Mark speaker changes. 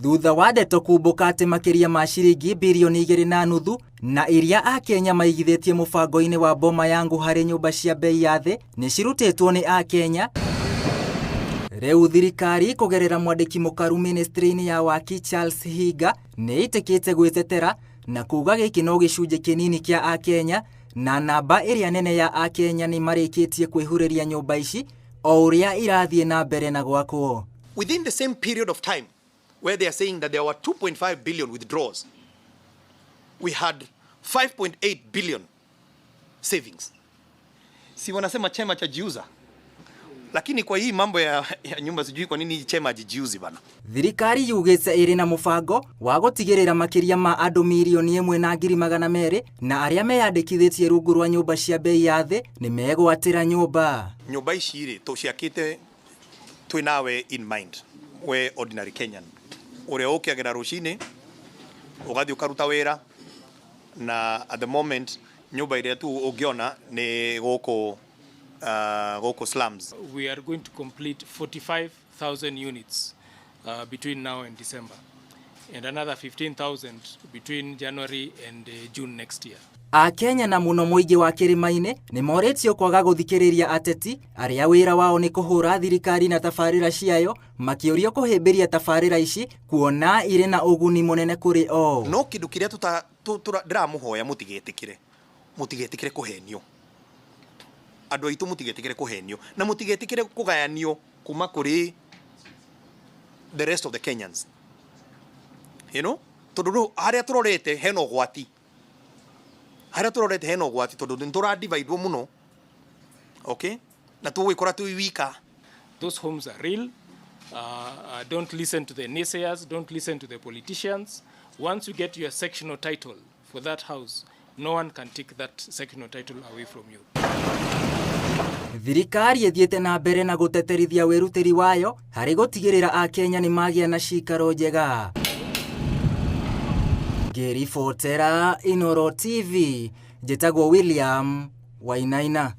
Speaker 1: Thutha wa ndeto kumbũka atĩ makĩria ma ciringi birioni 2.5 na iria Akenya maigithĩtie mũbango-inĩ wa Boma Yangu harĩ nyũmba cia bei ya thĩ nĩ cirutĩtwo nĩ Akenya, rĩu thirikari kũgerera mwandĩki mũkaru ministry-inĩ ya waki Charles Hinga nĩ ĩtĩkĩte gwĩtetera na kuga gĩkĩ no gĩcunjĩ kĩnini kĩa Akenya na namba ĩrĩa nene ya Akenya nĩ marĩkĩtie kwĩhurĩria nyũmba ici o ũrĩa irathiĩ na mbere na gwakwo.
Speaker 2: Within the same period of time where they are saying that there were 2.5 billion withdrawals, we had 5.8 billion savings. Si wanasema chema cha jiuza, lakini kwa hii mambo ya nyumba sijui kwa nini chema hajijiuzi bana.
Speaker 1: Thirikari yugĩte ĩrĩ na mũbango wa gũtigĩrĩra makĩria ma andũ 1,200,000 na arĩa meyandĩkithĩtie rungu rwa nyũmba cia bei ya thĩ nĩ megwatĩra nyũmba.
Speaker 2: Nyũmba ici rĩ tũciakĩte twĩ nawe in mind, we ordinary Kenyan ũrĩa ũkĩagĩra rũcinĩ ũgathiĩ ũkaruta wĩra, na at the moment nyũmba ĩrĩa tu ũngĩona nĩ gũkũ slums.
Speaker 3: We are going to complete 45,000 units between now and December, and another 15,000 between January and June next year.
Speaker 1: Akenya na mũno mũingĩ wa kĩrĩma-inĩ nĩ morĩtio kwaga gũthikĩrĩria ateti arĩa wĩra wao nĩ kũhũra thirikari na tabarĩra ciayo, makĩũrio kũhĩmbĩria tabarĩra ici kuona irĩ na ũguni mũnene kũrĩ o.
Speaker 2: No kĩndũ kĩrĩa ndĩramũhoya mũtigetĩkĩre kũhenio, andũ aitũ, mũtigetĩkĩre kũhenio na mũtigetĩkĩre kũgayanio kuma kũrĩ the rest of the Kenyans, tondũ rĩu harĩa tũrorete hena ũgwati, harĩa tũrorete hena ũgwati, tondũ nĩ tũradividwo mũno, okay, na tũgwĩkora twĩ wika.
Speaker 3: Those homes are real. Don't listen to the naysayers, don't listen to the politicians. Once you get your sectional title for that house, no one can take that sectional title away from you.
Speaker 1: Thirikari ĩthiĩte na mbere na gũteterithia wĩrutĩri wayo harĩ gũtigĩrĩra Akenya nĩ magĩa na cikaro njega. Ngĩribotera Inooro TV, njĩtagwo William Wainaina.